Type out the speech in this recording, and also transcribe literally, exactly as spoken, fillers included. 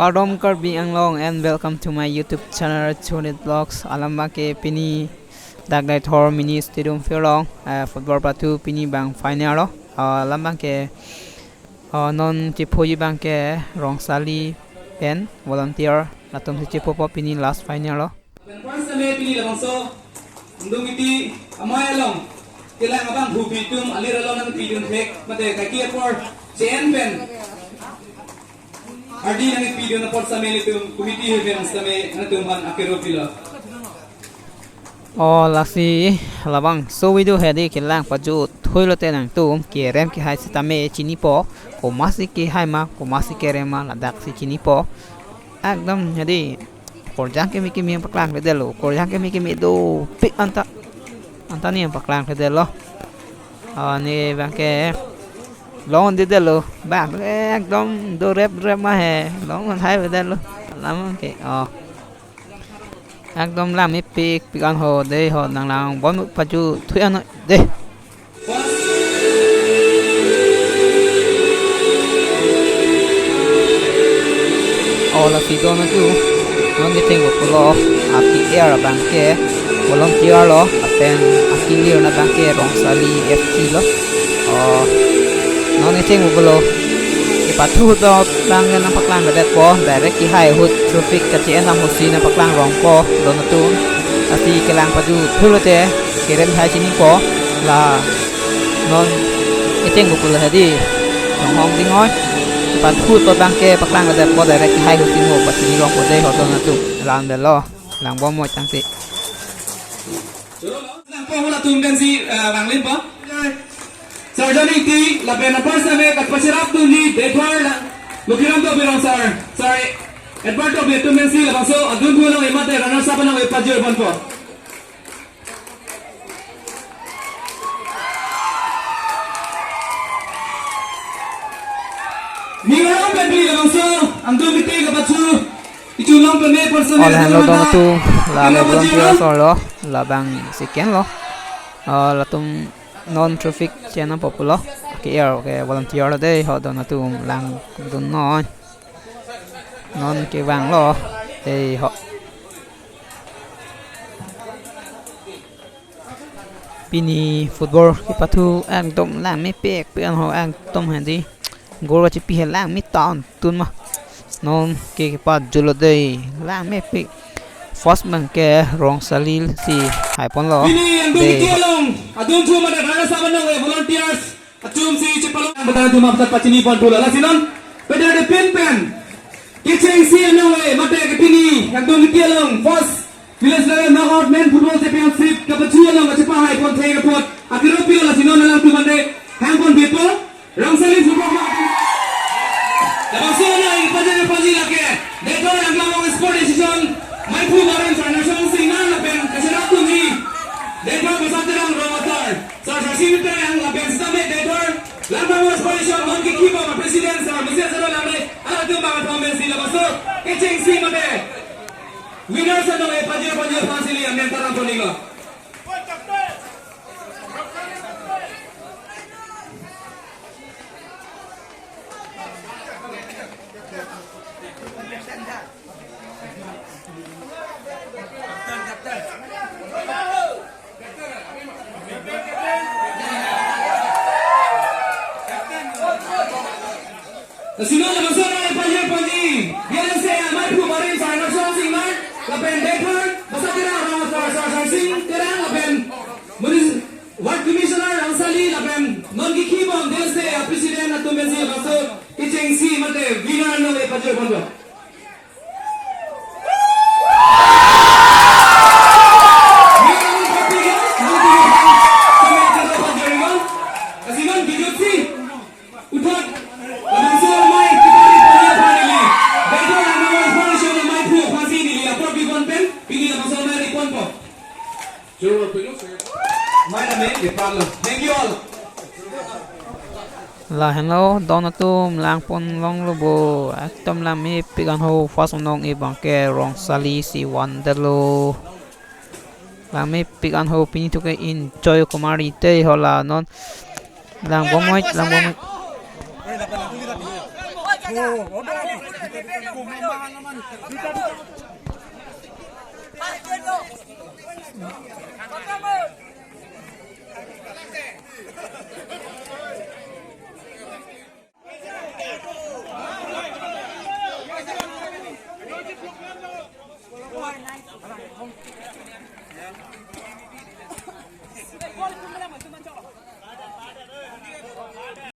Kardom Karbi Anglong and welcome to my YouTube channel Chunit Vlogs. Alam abangke pini dak Deithor Mini Stadium field along, eh, football pathu pini abang final lo. Ah, alam abangke, ah, non chephoji abangke Rongsali pen volunteer latum si chephopo, pini last final lo. First time pini labangso Angdung Ingti amei along kelang abang hupi atum alir along nangpidun thek mate kaki apor chen pen ardi nangpidun apor same nelitum committee heaven same nangtum aphan akero pilo. Oh, lasi labangso video hedi kelang pajut thuilote nangtum kerem kehai sitame chinipo, komatsi kehai ma, komatsi kerem ma, ladak si chinipo. Ekdom hedi korjang keme keme paklangkledetlo, korjang keme keme dopik anta, anta ne paklangkledetlo. Ah, ne abangke longdedetlo, bang ekdom dorep rep ma he, longdun haivedetlo. Alam abangke, oh. Ekdom lang mepik pik an ho, dei ho, nanglangbom pajut thui an dei. Oh, lasi donatu, non kecheng pulo, aki air abangke volunteer lo, lapen aki lir na abangke Rongsali F C lo. Oh, non kecheng pulo, kepathu ahut abangke nangpaklangkledetpo, direct kehai ahut traffic kache-en ahutsi nangpaklangrongpo, donatu. Lasi kelang pajut thuilote kerem hai chinipo, la non kecheng pulo hedi. Nonghong dingoi. Pathu ahut abangke paklangkledetpo, direct kehai ahutsi mo pachinirongpo dei ho donatu. Lam delo. Langbom mo changsi. Langpo hula atum pensi, eh, vanglinpo. Sir Johnny Ingti, lapen apar same kat pachirap atum ni Deithor la. Lukiram Tokbi Rong sir. Sir Edward Tokbi atum pensi labangso adun thu along mate runners up along pajirponpo. Ning arong pen pini labangso Angdung Ingti kapathu ichulong peme person. Oh, lahenlo donatu, la kena le volunteer pajirlo. Sir lo, labang second lo. Oh, latum non traffic chena populo. Ke air ke volunteer lo dei ho donatu, langdunnon. Non kevanglo dei ho. Pini football kepathu ekdom lang mepik pik an ho, ekdom hedi. Goal kachipi he lang me town tun ma. Non ke kepajutlo dei, lang mepik. First abangke Rongsali si haiponlo. Pini Angdung Ingti along adun thu mate runners up along volunteers atum si chepalong. Bata atum apsat pachiniponpo la. Lasi non pada de pin pen kechengsi along mate ke pini Angdung Ingti along first village level knockout men football championship kapathu along kachepahaiponthe apot akero pilo, lasi non alangtum mate hangponbepo. Rongsali football ma. Labangso along pajir paji lake Deithor Anglong Sport Association, Maiphu Barim sir Narsong Singnar lapen kacharap atum ni Deithor Basaterang Rong Atar, sir Sarsing Terang lapen sitame Deithor Langpang Sports Association non kekibom president sir Mister Saro Lamre, alatum bang atum pensi labangso kechengsi mate winners along pajir pajir aphansi ili amen taram ponilo. Lasi non labangso along pajir paji, D L S A Maiphu Barim sir Narsong Singnar, lapen Deithor Basaterang Rong Atar sir Sarsing Terang, lapen Munis-, Ward Commissioner Rongsali, lapen non kekibom D L S A president atum pensi labangso kechengsi mate winner along pajirponpo. Thank you all. Lahenlo don atum, langponlonglo bo. Ekdom lang mepik an ho, first nong-e abangke Rongsali si vandetlo. Lang mepik an ho, pini thu ke enjoy kumari te ho la non. Langbom moi, langbom moi.